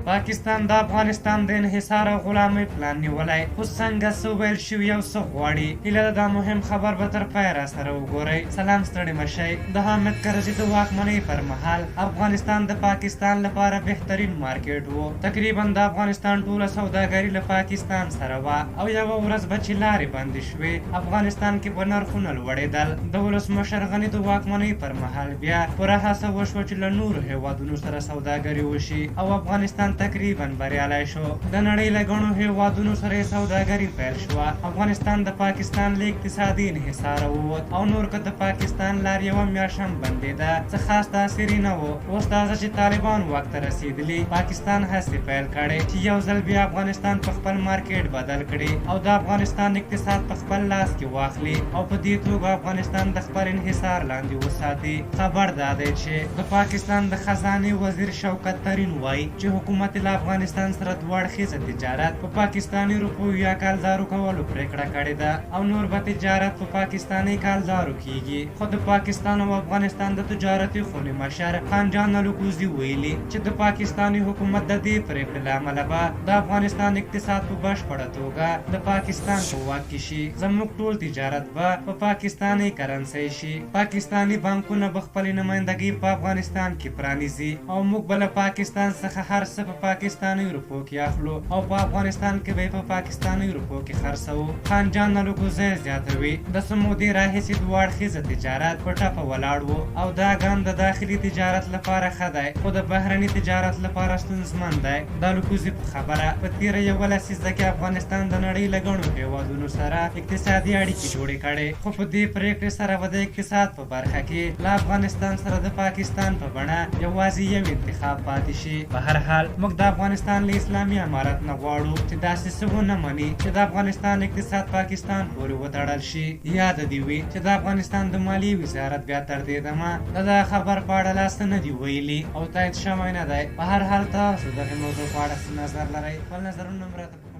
پاکستان د افغانستان د انحصار او غلامۍ پلان نیولی، خو څنګه، څه ویل شوي او څه غواړي؟ هیله ده دا مهم خبر به تر پایه راسره وګورئ. سلام ستړي مه شئ. د حامد کرزي د واکمنۍ پر مهال افغانستان د پاکستان لپاره بهترین مارکېټ و. تقریباً د افغانستان ټوله سوداګري له پاکستان سره وه او یوه ورځ به چې لارې بندې شوې، افغانستان کې به نرخونه لوړېدل. د ولسمشر غني د واکمنۍ پر مهال بیا پوره هڅه وشوه چې له نورو هېوادونو سره سوداګري وشي او افغانستان تقریباً بریالی شو. د نړۍ له ګڼو هېوادونو سره یې سوداګري پیل شوه. افغانستان د پاکستان له اقتصادي انحصاره ووت او نور که د پاکستان لار یوه میاشت هم بندېده، څه خاص تاثیر یې نه و. اوس تازه چې طالبان واک ته رسېدلي، پاکستان هڅې پیل کړې چې یو ځل بیا افغانستان په خپل مارکېټ بدل کړي او د افغانستان اقتصاد په خپل لاس کې واخلي او په دې توګه افغانستان د خپل انحصار لاندې وساتي. خبر دا دی چې د پاکستان د خزانې وزیر شوکت ترین وايي چې حکومت یې له افغانستان سره دوه اړخیزه تجارت په پاکستاني روپیو یا کالدارو کولو پرېکړه کړې ده او نور به تجارت په پاکستانۍ کالدارو کېږي. خو د پاکستان او افغانستان د تجارتي خونې مشر خان جان الکوزي ویلي چې د پاکستاني حکومت د دې پرېکړې له امله به د افغانستان اقتصاد په بشپړه توګه د پاکستان په واک کې شي، زموږ ټول تجارت به په پاکستانۍ کرنسۍ شي، پاکستاني بانکونه به خپلې نمایندګۍ په افغانستان کې پرانیزي او موږ به له پاکستان څخه هر څه په پاکستانیو روپو کې اخلو او په افغانستان کې به یې په پاکستانیو روپو کې خرڅوو. خان جان الکوزی زیاتوي، د څه مودې راهیسې دوه اړخیزه تجارت په ټپه ولاړ و او دا ګام د داخلي تجارت لپاره ښه دی، خو د بهرني تجارت لپاره ستونزمن دی. د الکوزي په خبره، په تېره یوه لسیزه کې افغانستان د نړۍ له ګڼو هېوادونو سره اقتصادي اړیکې جوړې کړې، خو په دې پرېکړې سره به د اقتصاد په برخه کې له افغانستان سره د پاکستان په بڼه یوازې یو انتخاب پاتې شي. په هر حال، موږ د افغانستان له اسلامي امارت نه غواړو چې داسې څه ونه مني چې د افغانستان اقتصاد پاکستان پورې وتړل شي. یاده دې وي چې د افغانستان د مالیې وزارت بیا تر دې دمه د دغه خبر په اړه لا څه نه دي ویلي او تایید شوی نه دی. په هر حال، تاسو دغې موضوع په اړه څه نظر لرئ؟ خپل نظرونه هم راته په.